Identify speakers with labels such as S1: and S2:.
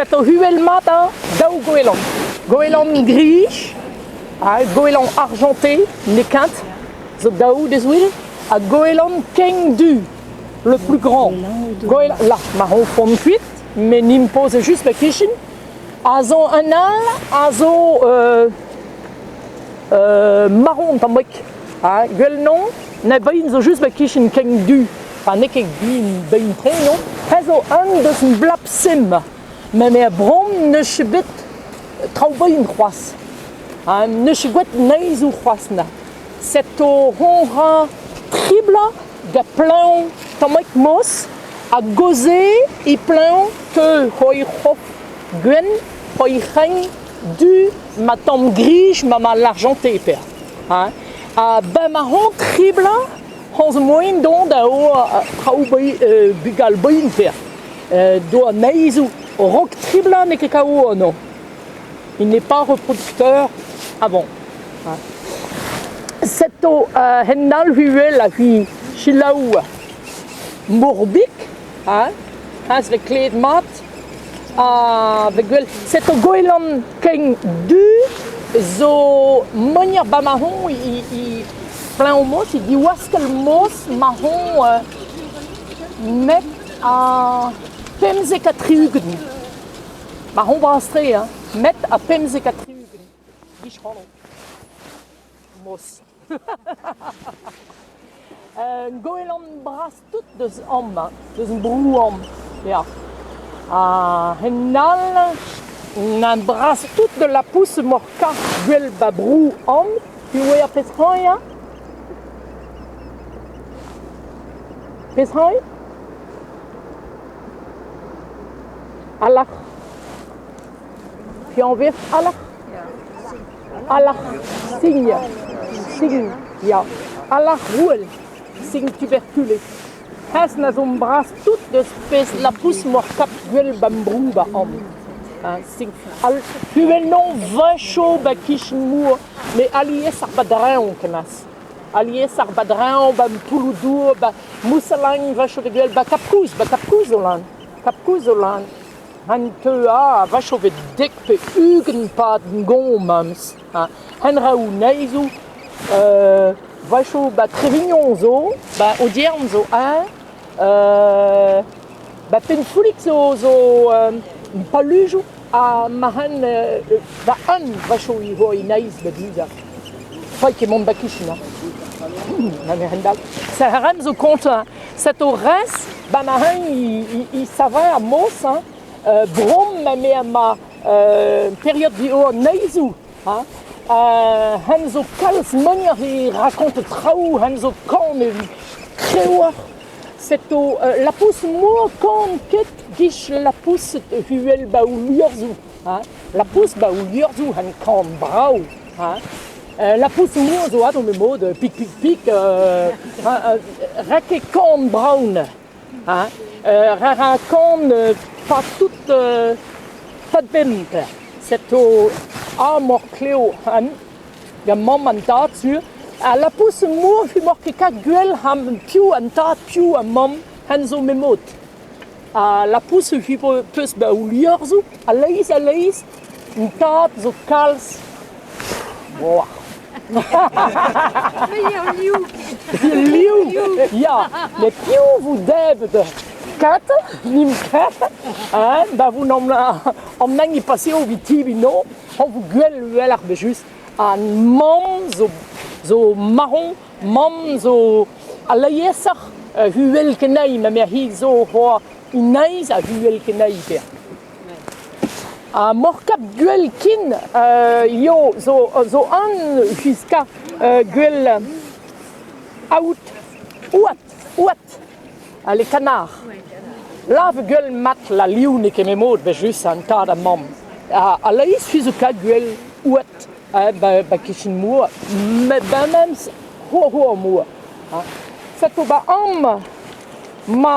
S1: Atao uhel-mat ha daou goelan. Goelan grij ha goelan argenté n'eo ket, zo daou dezouil, ha goelan kein du, le plus grand. Goelan, là, ma roñfont kuit, met n'impoze just ma kichen. A zo un all a zo marron tammig. Ha gwell non, na bein zo just ma kichen kein du. Ha n'eo ket gwin bein-tre, non. He zo un deus un blap-sim. Met me brom n'eus ket bet traoù bein c'hoazh. Ha n'eus ket gwet neizhoù c'hoazh na. Seto hon ra tri bloaz da pluñv tammig mos ha goze e pluñv teu c'ho'i c'hof gwenn, c'ho'i c'hregn du ma tamm grij ma ma l'argenté per. Hein. Ha ben ma hon tri bloaz hon zo moaien dont da traoù bugal bein per. Doa neizhoù rok tri bloaz n'eo ket kaout anv. Il n'est pas reproducteur avant. Seto hent-all huel ha hui selaou Morbig, hein, hennezh 'vez klevet mat, ha 'vez gwell. Seto Goelan ken du zo mogner 'ba ma-hoñ i pleñv mos, i diwaskell mos ma-hoñ met ha 75. Ma-hoñ bras-tre hein, met ha 75. Dic'horlo. Mos. Goelan bras-tout deus amañ, deus an bro-amañ, ya. Ha hent-all, na bras-tout de la pousse morka gwell ba bro am, piv eo ar pezh hañv ya? Pezh hañv? Alarc'h. Piv anvez alarc'h? Alarc'h, sign, sign, ya. Alarc'h rouel, sign tuberculé. Hennezh na zo bras-tout deus pezh lapous mor kap gwell ba'm bro ba amañ. Hein, sign. Al huellañ vacho ba kichen mor, met alies ar badreñv kemas. Alies ar badreñv ba'm poulloù-dour ba Moussalagn vacho da gwell ba Kap-Kouz, ba Kap-Kouz zo lan. Kap-Kouz zo lan. An teu a vacho 'vez dek pe 20 pad goñv memes. Hen raoù neizhoù vacho 'ba Trevignon zo, 'ba Audierne zo eñ, 'ba Penfoulig zo zo palujoù ha ma c'han 'ba un vacho ivez neizh 'ba du-se. Fae ket mont 'ba kichen hañ. A-hend-all. Saharan zo kont Set o res ba ma hein i savañ ar mos hein, brom ma me ma période di o neizhoù hein. Hen zo kalz muioc'h e rakonte traoù, hen zo kan evit krewoc'h. Set o lapous mor kan ket gich lapoused huel ba o liorzhoù hein. Lapous ba o liorzhoù hen kan brav hein. Lapous mor zo ato me mod pik pik pik ra ket kan brown hein ra ra kan pas tout pas bemp seto amor kleo han gant mamm an tad sur ha lapous mor humor ket kat gwell ham piv an tad piv ha mamm hen zo me mod ha lapous peus ba o liorzhoù a-leizh a-leizh an tad zo kalz Boah.
S2: Liv.
S1: Liv, ya. Met piv 'vo debret kat, nimp ket, hein, ba vo an hini e paseo evit tibi no, on vo gwell uheloc'h bet just. Ha mamm zo, zo marron, mamm zo aliesoc'h uhel kenañ, ma merc'hig zo c'hoazh ineiz hag uhel kenañ per. Ha morkap gwell kin eo zo zo an huiskañ gwell aout oad oad ha les canards. La vo gwell mat la liv n'eo ket memod evel-just an tad ha mamm. Ha laezh zo kat gwell oad ba kichen mor met ba memes ho ho mor. Setu ba amañ ma.